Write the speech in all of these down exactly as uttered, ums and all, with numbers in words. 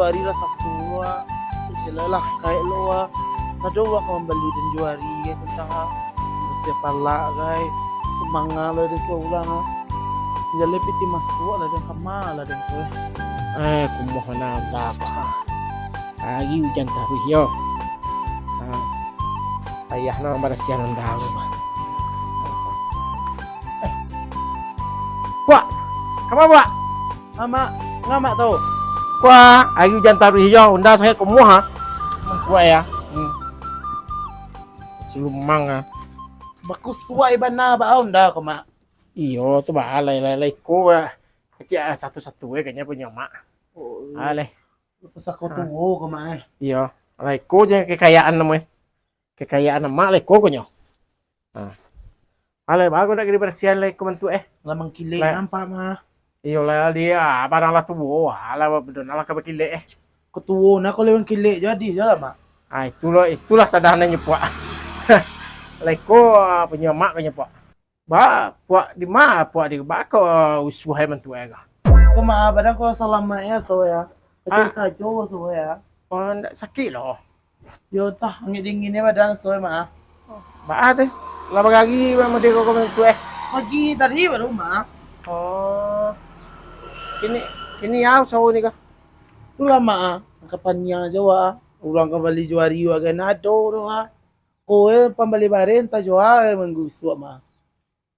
Ari lah satu lah, celo lah kayak lo lah. Ado urang ka mambali dan juari kan tantang ah. Siapa lah kai, manga lo di seorang ah. Jaleh piti masuk lah dan kama lah dan tu. Eh, kumuah na dah apa? Hari ujan taruih yo. Ah, payah na barasiahan undang tu. Eh. Puak, kama Puak? Amak, ngamak tu. Puak, hari ujan taruih yo, undang sangaik kumuah ah. Puak ya. Hmm. Silumang ah. Bakusuai bana ba undang ko mak. Iyo tu ba lai lai lai ko ah. Kecil ah, satu-satu eh kanya punyo mak. Oh, ah, lai. Pusako tuo ko mak eh. Iyo, lai ko je kekayaan namu eh. Kekayaan amak lai ko konyo. Ha. Alai bagus nak kini barasiahan lai ko mantu eh. Lah mangkilek nampak mah. Iyo lah dia, ah, barang lah tuo, alah bedono lah ka bakilek eh. Ko tuo nah ko lai mangkilek jadi je lah mak. Ah, itulah, itulah tadahannyo puak. Lai ko ah, punyo mak konyo puak. Ba, puak di ma, puak di ba ko usuah mantu eh ka. Ko mak badan ko salamaik ya so ya. Kacau-kacau so ya. Oh, ndak sakik lo. Yo tah, angek dingin ni badan soe mak. Baa teh? Lah bagari model ko komentu eh. Pagi tadi baru mak. Oh. Kini, kini au sawo ni kah? Tulah mak ah, angka paniang jo ah. Urang ka bali juari wak ganado doh ah. Koe pambali bareh entah jo ah manggusuak mak.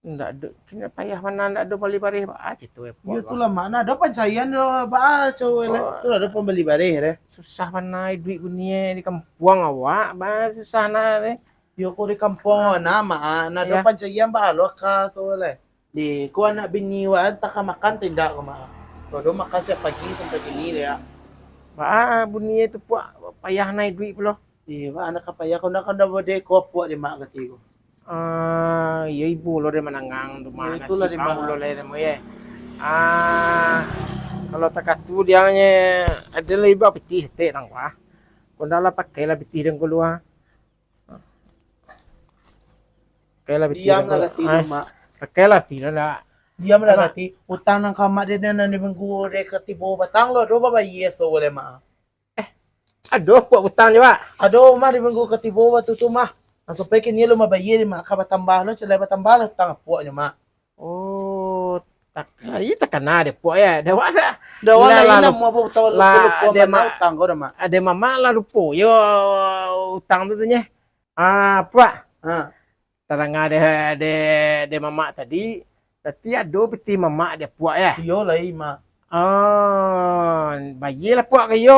Ndak ado, kini payah bana, ndak ado pambali bareh, baa cito eh. Iyo tu lah mak, ndak ado pancaian doh, baa cowok elok. Tu lah ado pambali bareh deh. Susah bana iduik bunyi eh di kampuang awak, baa susah na deh. Iyo ko di kampuang awak na mak, ndak ado pancaian baa lo ka so leh. Deh, ko anak bini wak entah ka makan atau indak ko mak. Ko do makan siap pagi sampai kini deh ya. Baa bunyi eh tu puak, payah na iduik pulo. Iyo mak, anak ka payah ko ndak ka ndak bodeh ko puak deh mak kati ko. Ah, iyo ibo lo deh manangang tu mah, nasib lo lai namo ye. Ah, kalau takatu dia nye ado lah ibo pitih tek nang wah. Ko ndak lah pakai lah pitih deng kalua. Pakai lah pitih deng kalua. Diam lah kati tu mak. Pakai lah pitih lah ndak. Diam lah kati. Utang nang ka mak deh nan di minggu deh katibo batang lo do babayie so deh mak. Eh, ado puak utang jo, Pak? Ado, mah, di minggu katibo waktu tu, mah. Sampai kini alun mabayie, mah. Ka batambah lo, calai batambah lo utang puaknyo, mah. Oh, tak, iyo takana dek puak, yo. Dah awak dah. Dah awak lah, lah, lah, lupo, lah, lupo, dah, mah, utang ko dah, mah. Ado mamak lah lupo yo utang tu, tu, nyeh. Ah, puak. Ha. Tadanga dek, dek, dek mamak tadi, berarti ado pitih mamak dek puak, yo? Iyo lai, mak. Oh, bayie lah puak ka iyo,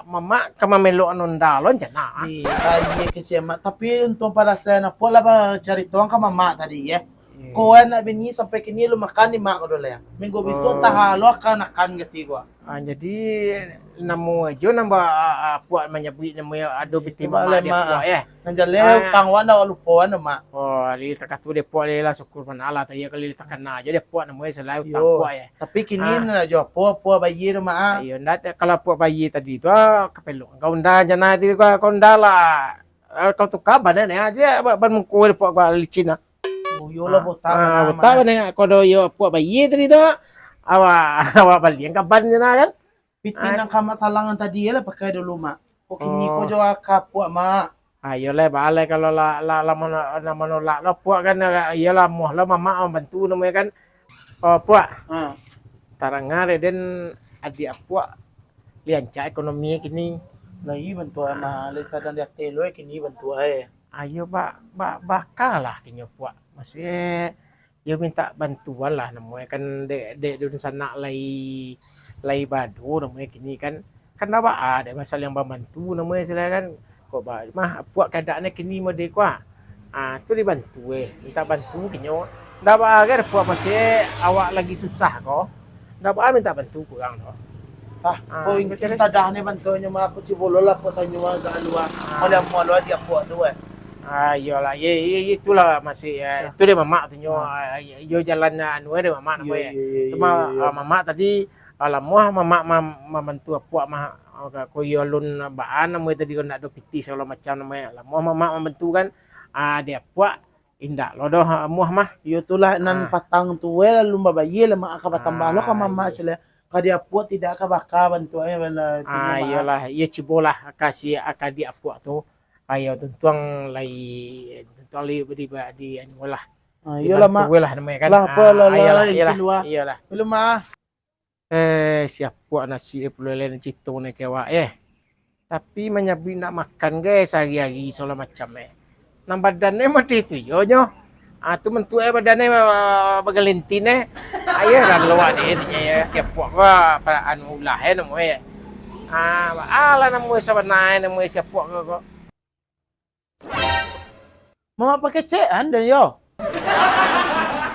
mamak ka mamelok nonda lo, jan nah. Di, bayie kasian, mak. Tapi untuang parasaian puak lah bacarito ka mamak tadi, yo. Iyo. Ko anak bini sampai kini alun makan di mak ko doh lai. Minggu bisuak, oh, taha lo ka nakan kati ko. Ah, jadi, namo ajo nan ba, ah, ah, puak manyabuik namo ado pitih mamak dek puak, yo. Nan jaleh utang wan dah lupo wan, mak. Oh, lai takatu dek puak lai lah, syukur manalah, tadi kali takana ajo dek puak namo salai utang puak, yo. Tapi kini nak jo apo, puak bayie tu, mak, ah. Iyo, ndak, kalau puak bayie tadi tu, ah, kapelok. Kau ndak jana tu, kau, kau ndak lah. Ah, kau tuka ban ni, ah, dia ban muko dek puak gua licin, ah. Oh, iyolah, botak bana, botak bana, ko do iyo puak bayie tadi tu. Awak, awak balian ka ban je nah, kan? Pitih nan ka mak salangan tadi, yo lah pakai dulu, mak. Ko kini ko jo ka puak, mak. Ah, iyo lah, baa lai kalau lah, lah, lah mano-, lah manolak lah puak kan, iyolah, amuah lah mamak mambantu namonyo kan. Oh, puak. Ha. Taranga dek den adiak puak liancak ekonomi kini. Lai bantuak, mak, lai sadang di ateh lo kini bantuak, eh. Ayo, ba-, ba-, bakalah kinyo puak. Maksudnyo, yo mintak bantuan lah namonyo kan dek, dek dunsanak lai, lai bado namonyo kini kan. Kan ndak baa dek masalah nan mambantu namonyo istilah kan. Kok ba-, mah puak kaadaannyo kini mode ko ah. Ah, tu dibantu eh, mintak bantu kinyo. Ndak baa kan puak masih awak lagi susah ko. Ndak baa mintak bantu kurang doh. Ah, ko ingkin tadah ni bantuaknyo mah, aku cubo lo lah ko tanyo agak luar. Kalau amuah lo dia puak tu eh. Ah, iyolah, ye, ye, ye, itulah masih, eh, itu dek mamak tu nyo, ah, yo jalan anu eh dek mamak namo eh. Cuma, ah, mamak tadi, ah, lamuah mamak mam-, mambantu apuak mah, ah, ko iyo alun baa namo tadi ko ndak ado pitih sagalo macam namo eh. Lamuah mamak mambantu kan, ah, dek apuak indak lo doh, ah, amuah mah. Iyo tu lah nan patang tu eh lalu babayie lah mak ka batambah lo ka mamak cele. Ka diapuak tidak ka baka bantuaknyo bala tu. Ah, iyolah, iyo cubolah kasi ka diapuak tu. Ayo tuntuang lai, tuntuang lai di, di anu lah. Ah, iyolah, Mak. Lah, apo lah, iyolah, iyolah, iyolah. Belum, Mak. Eh, siapuak nasi eh pulo lain cito ni kewak eh. Tapi manyabuik nak makan ge sehari-hari segala macam eh. Nang badan eh mati tu yo nyo. Ah, tu mentuk eh badan eh ba-, bagalintin eh. Ayo dan luak deh intinyo yo. Siapuak ko paraan ulah eh namo eh. Ah, alah namo eh sabanai namo eh siapuak ko ko. Mamak pakecekan den yo.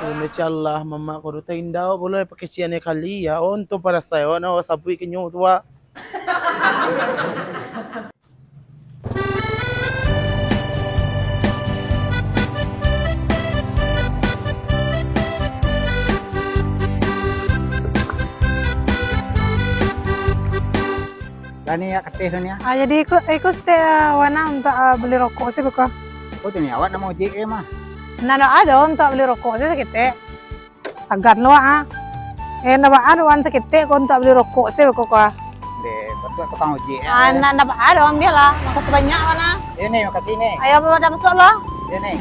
Oh, masya Allah, mamak ko tu taindak pulo pakecekan kali ya. Oh, untuang parasai awak nak sabuik kenyo tu, Wak. Lah ni, ya, kateh tu ni, ya. Ah, jadi iko, iko stek, ah, wana untuak, ah, bali rokok se beko. Oh, tu ni, awak nak maojek ke, mah? Nah, ndak ado untuak bali rokok se saketek. Sagan lo, ah. Eh, ndak baa doh wan saketek ko untuak bali rokok se beko ko, ah. Deh, bantuak tukang ojek, ya. Ah, ndak, ndak baa doh, ambiaklah. Makasih banyak, wana. Iyo ni, makasih ni. Ayo, pada masuak lo. Iyo ni.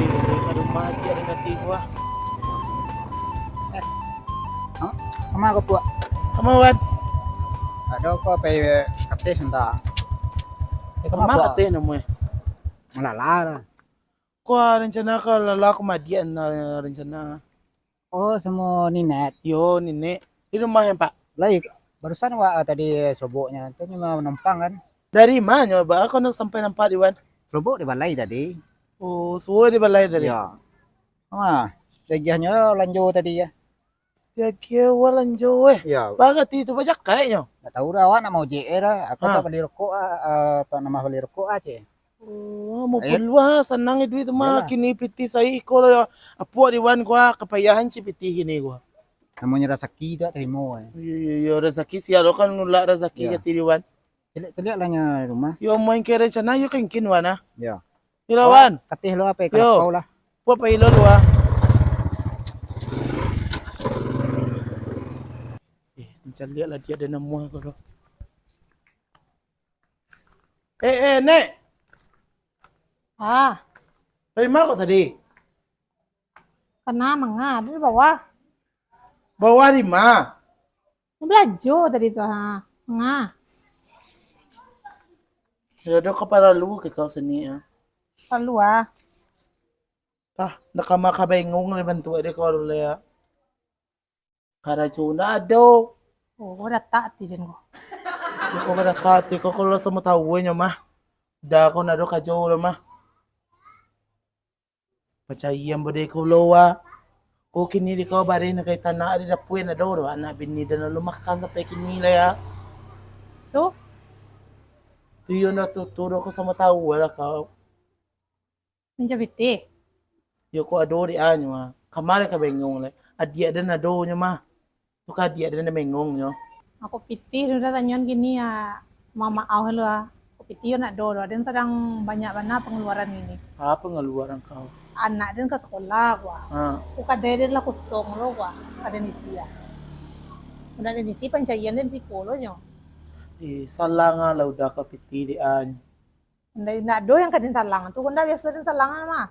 Eh, ka rumah aja dengan tinggi wah. Eh, ha? Kama ko, Puak? Kama, Wan? Ado ko pai kateh santa. Eh, kama, Puak? Kateh namuah? Malala lah. Ko rencana ka lala ko madiak na rencana. Oh, samo Ninek. Yo, Ninek. Di rumah, ya, Pak? Lai, barusan awak, ah, tadi seroboknyo, tu nyo manumpang, kan? Dari ma nyo, Pak? Kau nak sampai nampak di wan? Serobok di balai tadi. Oh, suo di balai tadi? Yo. Ah, diagiahnyo lanjo tadi, ya. Diagiah wan lanjo, eh? Yo. Bagati tu bajakaiknyo? Ndak tahu dah, awak nak maojek, eh, dah. Aku ha. Nak bali rokok, ah, ah, tak nak bali rokok, ah, ceh. Oh, mau puluah, sanang duit tu mah. Iyolah. Kini pitih saik iko lah. Apuak di wan gua, kapayahan cik pitih kini gua. Namonyo rasaki tu tarimo, eh. Iyo, iyo, iyo, rasaki sia lo kan nulak rasaki. Iyo. Kati di wan. Caliak-caliak lah nyo rumah. Yo, main ke rencana, yo kengkin wan ah. Yo. Yo lah, wan. Katih lo apo, yo. Kalapau lah. Puak pai lo lu ah. Eh, caliak lah dia ada namuah ko tu. Eh, eh, Nek. Ah. Dari ma kau tadi? Kana manga, dari bawah. Bawah di ma? Balajo tadi tu, ha. Manga. Ya, ado kaparalu ke kau sini, ya? Paralu, ah. Ah, ndak kama ka bengong le bantuak dia kau le, ya. Karajo ndak ado. Oh, kau datak ati den ko. Ya, kau datak ati, kau kalau samo tahu nyo mah. Dah kau ndak ado karajo lo mah. Pacayia ambo dek kau lo wa. Kau kini dek kau bareh nak kai tanak di dapua ndak ado doh anak bini dan lalu makan sampai kini lah ya. Tu? Tu yo ndak tu, tu doh kau samo tahu lah kau. Minjam pitih? Yo, kok ado dek anyo ah. Kamari ka bengong lai. Adiak den ado nyo mah. Tu ka adiak den bengong nyo. Ako pitih tu dah tanyoan kini ah. Mamaaf lu ah. Ako pitih yo nak do, do. Den sadang banyak bana pengeluaran kini. Apa pengeluaran kau? Anak den ka sekolah gua. Ha. Ku kadai den lah kosong lo gua. Kada isi ah. Udah den isi pancaian den siko lo nyo. Eh, salah lah udah ka pitih dek anyo. Indak, indak ado yang ka den salang tu, indak biaso den salangan mah.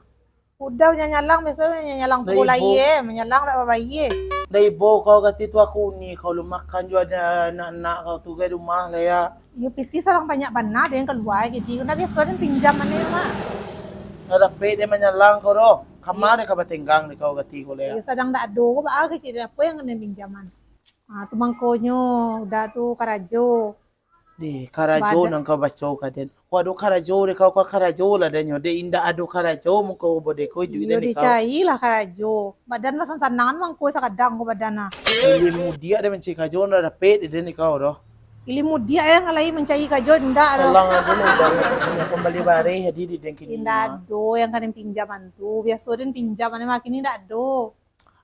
Udah nyanyalang biaso nyanyalang tu lai eh, manyalang dak babayie. Ndak ibo kau gati tu aku ni, kau lu makan juo ada nak-nak kau tu gai rumah lah ya. Iyo pitih salang banyak bana den kalua giti, indak biaso den pinjam mane mah. Ndak dapek den manyalang kau doh. Kama den ka batenggang dek kau gati kau lah ya. Iyo sadang dak ado ko baa kecik den, apo yang den pinjaman. Ah, tu mangkonyo udah tu karajo. Deh, karajo nan kau baco ka den. Kau ado karajo dek kau, kau karajo lah dek nyo. Dek indak ado karajo, mungko bodeko duit den dek kau. Iyo, dicari lah karajo. Badan lah sanang-sanangan mangko sakadang ko badan ah. Ilim mudiak dek mancari karajo, ndak dapek dek den dek kau doh. Ilim mudiak eh, ngalai mancari karajo, indak doh. Salang ajo lah, udah lah. Punyo pambali bareh, jadi dek den kini. Indak ado yang ka den pinjaman tu. Biaso den pinjam, ane makin indak ado.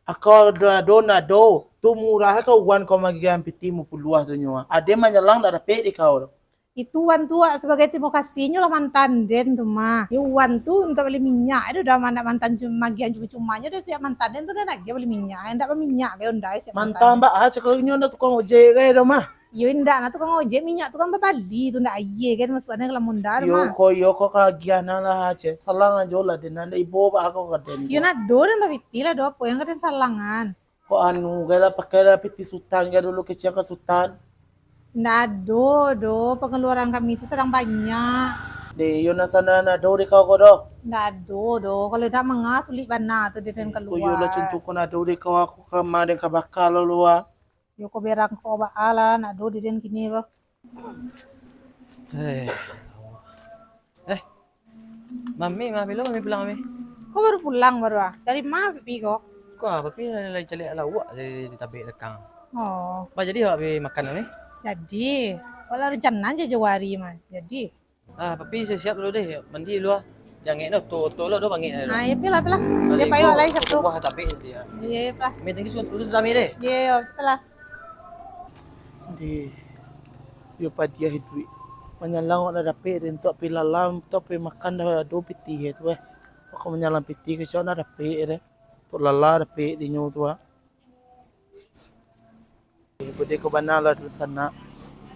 Ako ado, ado, ndak ado. Tu murah ka wan kau magiah pitih mupuluah tu nyo. Ade manyalang ndak dapek dek kau tu. Itu Wan tu, wak, sabagai tarimo kasihnyo lah mantan den tu mah. Yo, Wan tu untuak bali minyak, aduh, dah mandak mantan cu-, magiahan cuma-cumanyo, dah siap mantan den tu dah nagiah bali minyak, indak baminyak gai ondai siap mantan. Mantan baa, cako inyo ndak tukang ojek gai doh mah. Yo, indak nah tukang ojek, minyak tu kan babali tu, ndak aia kan masuaknyo ka dalam onda tu mah. Yo ko, yo ko, kagiahan lah, ceh. Salang ajo lah den, ndak ibo baa ko ka den. Yo, nado den bapiti lah doh, apo yang ka den salangan. Kok anu gai lah, pakai lah piti sutan gai dulu, kecek ka sutan. Ndak ado doh, pengeluaran kami tu sadang banyak. Deh, yo nan sanan ado di kau ko doh. Ndak ado doh, kalau ndak manga sulik bana tu di den kalua. Yo lah, cuntuh ko nado di kau, aku kama den ka baka lo lua. Yo ko berang ko baa lah, ndak ado di den kini ko. Eh. Eh. Mami, mah, bilo Mami pulang, Mami? Ko baru pulang baru ah. Dari ma Papi ko? Ko ah, Papi lai caliak lawak dari tabek dakang. Oh. Bah, jadi awak pai makan, Mami? Jadi. Walau rencana je jauh hari mah. Jadi. Ah, Papi siap-siap dulu deh, mandi dulu ah. Jan angek doh, oto-oto lo doh bangek doh. Ah, iyo, pai lah, pai lah. Iyo, pai awak lai siap tu. Wah, tabek tadi ah. Iyo, iyo, pai lah. Mami, thank you so much, Mami deh. Iyo, iyo, pai lah. Deh. Yo padiah iduik. Manyalang awak lah dapek deh, untuak pai lalam, untuak pai makan dah ado pitih tu eh. Awak ka manyalang pitih kecek awak lah dapek deh. Untuak lala dapek dinyo tu ah. Ibo deh ko bana lah dunsanak.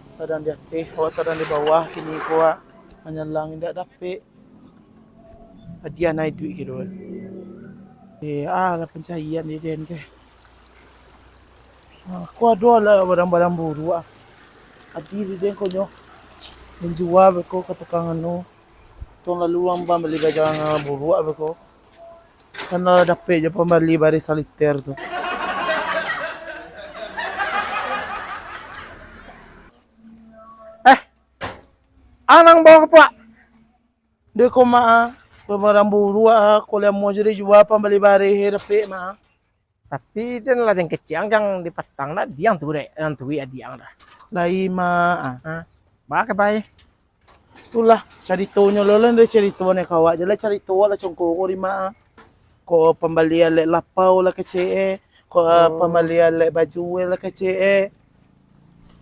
Sadang di ateh, awak sadang di bawah kini ko ah. Manyalang indak dapek. Padiah nah iduik kiro. Eh, ah, lah pancarian di den ke. Ah, ko ado lah barang-barang buruak ah. Adi di den ko nyo. Manjua beko ka tukang anu. Tong lalu urang bambali barang buruak beko. Kan lah dapek jo pambali bareh saliter tu. Eh, anang bawa kapuak. Deh ko mak ah, barang buruak ah, ko lamo jo dijua pambali bareh dapek mak ah. Tapi den lah den kecek ang, jan di patang dah, diang tu dek, nan tu adiang dah. Lai mak ah. Ha? Ba ka pai? Itulah caritonyo lo, lah dari carito ne ka awak je lah, carito awak lah congko ko di mak ah. Ko pambali alek lapau lah kecek eh. Ko pambali alek baju eh lah kecek eh.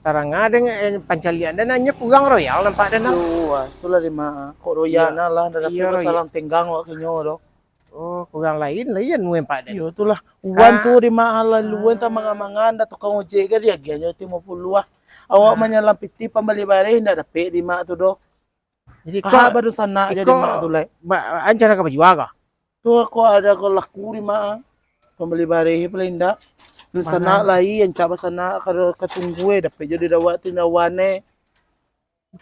Tarang ah den, eh, pancaliak den hanyo kurang royal nampak den ah. Yo, ah, itulah di mak ah. Kok royal nah lah, ndak dapek salang tenggang awak kinyo doh. Oh, kurang lain, lain anu nampak den. Yo, itulah. Wan tu di mak ah lalu, wan tak mangan-mangan, dah tukang ojek ka diagiahnyo limo puluah ah. Awak manyalang pitih pambali bareh, ndak dapek di mak tu doh. Jadi kahak badunsanak jadi mak tu lai. Ba-, ancara ka bajua kah? Tu ko ado ko laku di mak ah. Pambali bareh paling indak. Dunsanak lai, ancak basanak, ka, ka tunggu eh, dapek jo di dawak tindawan eh.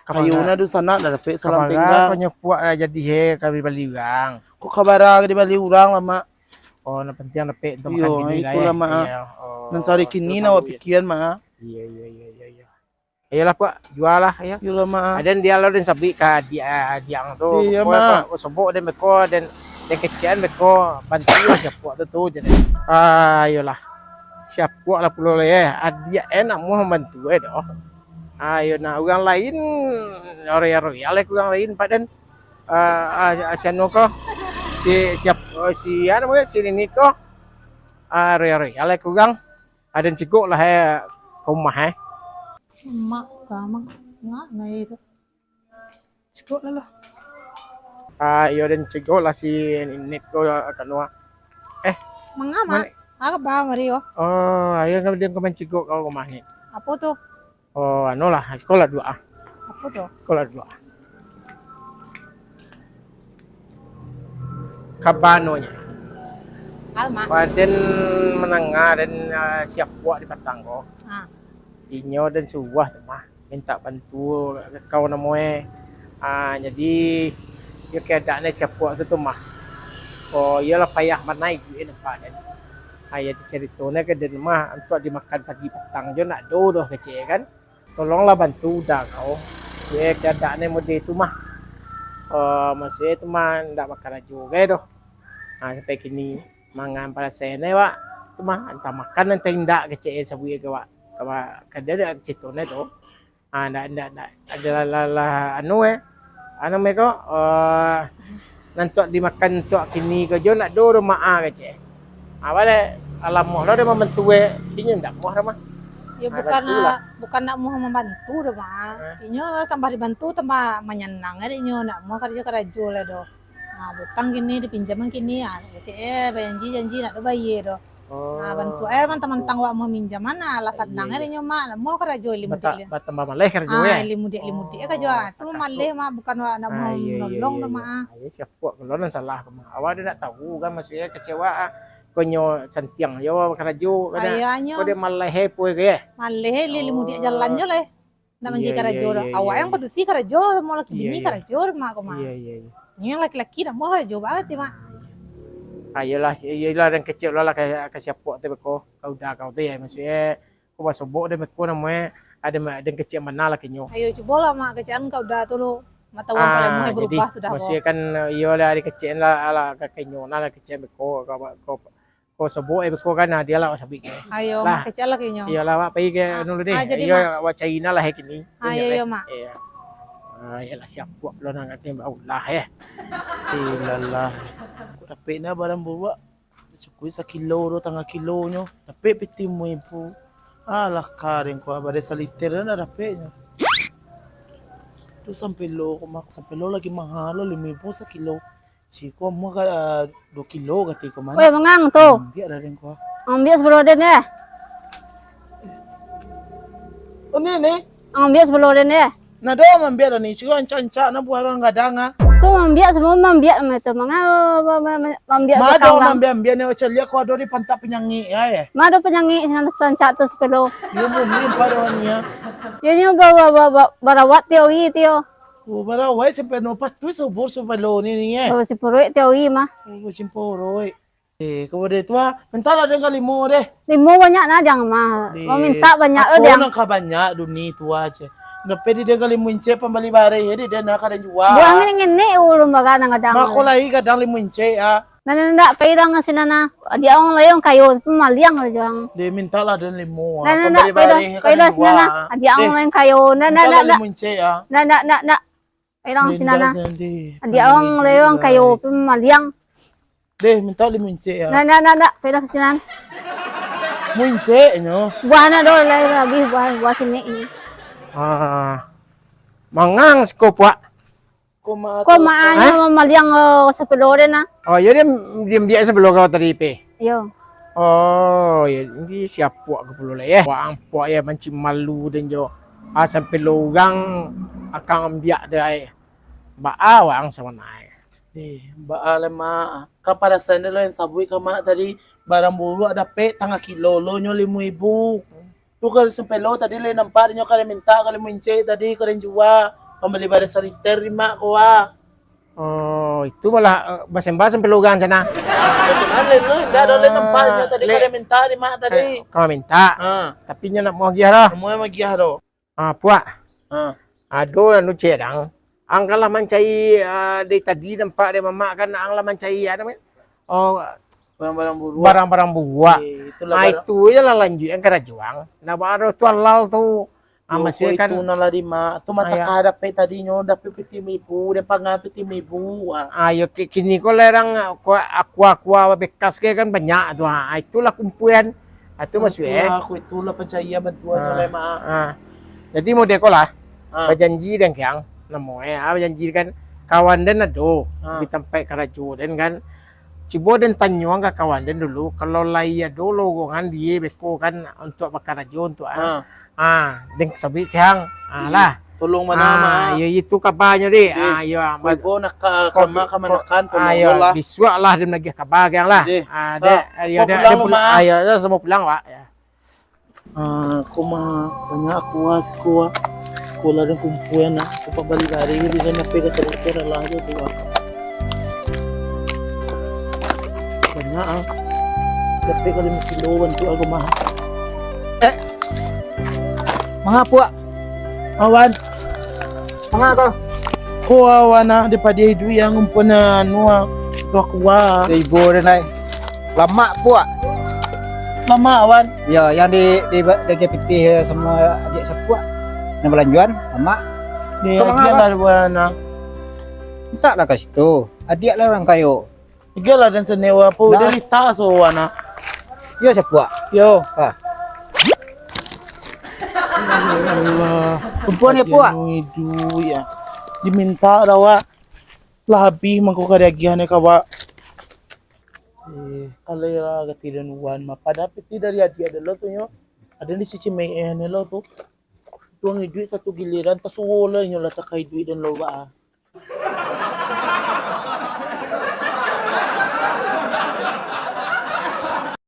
Kayu nah dunsanak dah dapek salang tenggang. Ko nyo puak lah jadi he, ka dibali urang. Ko kabara ka dibali urang lah mak. Oh, nan pantiang dapek untuang makan kini lah. Yo, itulah mak ah. Nan sari kini nah awak pikian mak ah. Iyo, iyo, iyo, iyo, iyo. Iyolah, puak, jua lah, iyo. Iyolah, mak. Aden dia lo den sabik ka dia, diang tu. Iyo, mak. Ko sobok den beko, den, den kecekan beko, bantu lah siapuak tu, tu, jadi. Ah, iyolah. Siapuak lah pulo lah, eh. Adiak eh, nak muah bantu eh, doh. Ah, iyo, nah, urang lain, royal-royal lah urang lain, padan. Ah, ah, si anu ko, si, siap, oh, si, anu, si Nini ko, ah, royal-royal lah urang. Aden cigok lah, eh, ka rumah, eh. Mak, ka mak, ngak, nah, itu. Cigok lah, lah. Ah, iyo, den cigok lah si Nit ko, ka nuah. Eh, manga, Mak? Mani? Aka ba mari, oh. Oh, ayo, den ka mancigok ka rumah ni. Apo tu? Oh, anu lah, iko lah duo ah. Apo tu? Iko lah duo ah. Kabanonyo. Alma. Padan mandanga den, ah, siapuak di patang ko. Ha. Inyo den suruah tu mah, mintak bantu ka kau namo eh. Ah, jadi, iyo keadaan siapuak tu tu mah. Ko, iyo lah payah manai duit nampak den. Ah, iyo carito ne ka den mah, untuak dimakan pagi patang jo ndak ado doh kecek kan. Tolonglah bantu uda kau. Iyo keadaan ne mode tu mah. Eh, maksudnyo tu mah ndak bakarajo gai doh. Ah, sampai kini mangan palasai ne, wak. Tu mah, antah makan antah indak kecek sabuik ka wak. Ka, ka dia dak carito ne tu. Ah, ndak, ndak, ndak. Adalah lah, lah, anu eh. Anu meko, eh, nan tuak dimakan tuak kini ko jo ndak do rumah ah kecek. Ah, bale, alamoh lo dia mambantu eh. Inyo ndak moh rumah. Yo, bukan nak, bukan nak mau mambantu doh, Mak. Inyo tambah dibantu, tambah manyanang dek inyo, nak mau karajo-karajo lah doh. Ha, butang kini, dipinjaman kini, ha, kecek, eh, bajanji-janji, nak doh bayie doh. Ha, bantu, eh, mantang-mantang awak mau minjaman, ha, lah sanang dek inyo, Mak, nak mau karajo ilimudik. Batambah maleh karajo, ha, ya? Ilimudik-ilimudik karajo, ha. Tu maleh, Mak, bukan awak nak mau nolong doh, Mak. Ayo, siapo pulo nan salah, Mak. Awak ado nak tahu kan, maksudnyo kecewa, ah. Konyo santiang jo karajo, kan? Ayo, anyo. Kau dek maleh, eh, pulo, ya? Maleh, ilimudik jalan jo lah. Nak manjadi karajo doh. Awak nan padusi karajo, samo laki bini karajo, Mak, ko, Mak. Iyo, iyo, iyo. Inyo nan laki-laki nak mau karajo bagai, Mak. Ayolah, iyolah, den kecek lah, lah ka, ka siapo tu beko, ka uda kau tu, ya, maksudnyo, ko basobok den beko namonyo, ado ma-, den kecek bana lakinyo. Ayo, cubolah, Mak, kecekan ka uda tu lo. Mak tahu kan, kalau mau berubah sudah ko. Maksudnyo kan, iyolah, den kecek lah, lah, ka inyo, nah, lah kecek beko, ka, ka, Ko sobok, eh, beko kan, nah, dia lah sabik. Ayo, lah. Mak kecek lah ka inyo. Iyolah, awak pai ka anu dulu deh. Ah, jadi, iyo, Mak. Awak cari nah lah, eh, kini. Ayo, iyo, Mak. Iyo. Ah, iyolah, siapo pulo nan kato baulah, eh. Ilalah. Kok dapek nah barang buruak? Sukui sakilo tu, tangah kilonyo. Dapek piti limo ribu. Alah, kareng ko, bareh saliter lah dapeknyo. Tu sampelo ko, Mak, sampelo lagi mahal lo, limo ribu sakilo. Siko mah ka, ah, duo kilo kati ko mah. Weh, mangang tu. Ambiak dari ko. Ambiak sapuluah den, eh. Oh, ni, ni. Ambiak sapuluah den, eh. Nah, do mambiak dah ni. Siko ancak-ancak nah buah gadang, ah. Tu mambiak, samua mambiak mah tu. Mangang, ma-, ma-, ma-, mambiak. Mado mambiak-ambiak ni, macam liak ko ado di pantak panyangik, ya, eh. Mado panyangik, sancak tu sapuluah. Yo, bunyi pado ni, ya. Yo, nyo ba-, ba-, ba-, ba-, barawat tiok hari, tiok. Oh, bara wai sampai nopat tu subur subalo ni, ni, eh. Oh, simpuruik tiok hari mah. Oh, simpuruik. Eh, kemudian tu, ah, mintalah den ka limo deh. Limo banyak nah, jangan mah. Deh. Mau minta banyak lo, Diang. Nak ka banyak duni tu aja. Dapek di den ka limo incek pambali bareh, jadi den nak ka den jua. Buang ngene-ngene ulun bagadang-gadang. Mako lai gadang limo incek, ah. Nah, nah, ndak, pai dah ngasi nana. Dia orang lain kayo, pamaliang lah jang. Deh, mintalah den limo. Nah, nah, ndak, pai dah, pai dah sini nana. Dia orang lain kayo. Nah, nah, nah, limo incek, ah. Nah, nah, nah, nah. Pai dah sini nana. Dia orang lain kayo, pamaliang. Deh, minta limo incek, ah. Nah, nah, nah, nah. Pai dah sini nana. Limo incek nyo. Buah na doh, lai habis buah, buah sini ini. Ah. Mangang siko puak. Ko mak tu. Ko mak nyo mamaliang, eh, sapuluah den nah. Oh, iyo, den, den ambiak sapuluah kau tadi, Pe? Iyo. Oh, iyo, di siapo ko pulo lah, eh. Wah, ampuak, yo, mancing malu den jo. Ah, sampai lo urang akang ambiak tu, ai. Baa wang sabananyo. Eh, baa lah, Mak. Kan parasan den lah nan sabuik ka Mak tadi, barang buruak dapek tangah kilo lo nyo limo ribu. Tu ka sampelo tadi lai nampak, inyo ka den minta, ka den mincek tadi, ka den jua. Pambali bareh saliter di Mak ko, ah. Oh, itu malah, eh, basembah sampelo urang sana. Basembah lai lo, indak ado lai nampak inyo tadi, ka den minta di Mak tadi. Eh, ka minta. Ha. Tapi inyo ndak mau agiah doh. Ndak mau agiah doh. Ah, puak. Ha. Ado anu cek dang. Ang kan lah mancari, ah, dari tadi nampak dari mamak kan, ang lah mancari, ah, namonyo, oh, barang-barang buruak. Barang-barang buruak. Eh, itulah. Ah, barang itu je lah lanjuik ang karajo ang. Nah, baru tu alal tu. Ah, yo, maksudnyo kan itu nah lah di Mak. Tu mah, ah, yo. Taka dapek tadinyo, dapek piti mibu, den pangan piti mibu. Ah. Ah, yo, ki-, kini ko lah urang, ah, kua-, akua-akua bekas ke kan banyak tu. Ah, itulah kumpulan. Ah, tu maksudnyo, eh. Aku itulah pancarian bantuannyo lai, Mak. Ah. Jadi model ko lah. Ah. Bajanji den kiang, namo, eh, ah, bajanji kan kawan den ado di tampek karajo den kan. Cubo den tanyoan ka kawan den dulu, kalau lai ado lowongan di beko kan untuak bakarajo untuak, ah. Ah, den sabuik kiang. Ah, lah. Tolong mano, Mak? Iyo, itu kabanyo, deh. Ah, iyo, ah, ko ibo nak ka, ko, ka Mak, ka ko, manakan, ah, iyo, tolonglah. Bisuak lah, den agiah kaba kiang lah. Deh. Ah, deh, iyo, deh, pulang, Mak. Ah, iyo, samo pulang, Wak. Yo. Ah, ko mah banyak kuah siko, ah. Ko lah den kumpua, ah. Ko pambali bareh, di den dapek ka saliter lah tu, ah. Banyak, ah. Dapek ka limo kilo bantuak ko mah. Eh. Mangapo, Wak? Awan. Mangapo? Ko awan, ah, dipadiah iduik yang ngumpul anu, ah, tuah kuah. Ibo den ai. Lamak puak. Lamak, awan. Yo, yang di, di, di G P T samo adiak sapuak. Nan balanjuan, lamak. Di adiak lah, awan, ah. Mintak lah ka situ. Adiak lah urang kayo. Iyolah, den senewa apo, den litak so, anak. Yo, sapuak. Yo. Ha. Allah. Kumpuan ya, Puak? Anu iduik ya. Diminta dah, Wak. Lah habih mangko ka diagiah ni ka Wak. Eh, kalau lah gati dan wan mah. Padahal piti dari adiak ado lo tu nyo. Ado di sisi me-, eh, ni lo tu. Tuang iduik satu giliran tasuo lah nyo lah takai duit dan lo, Wak.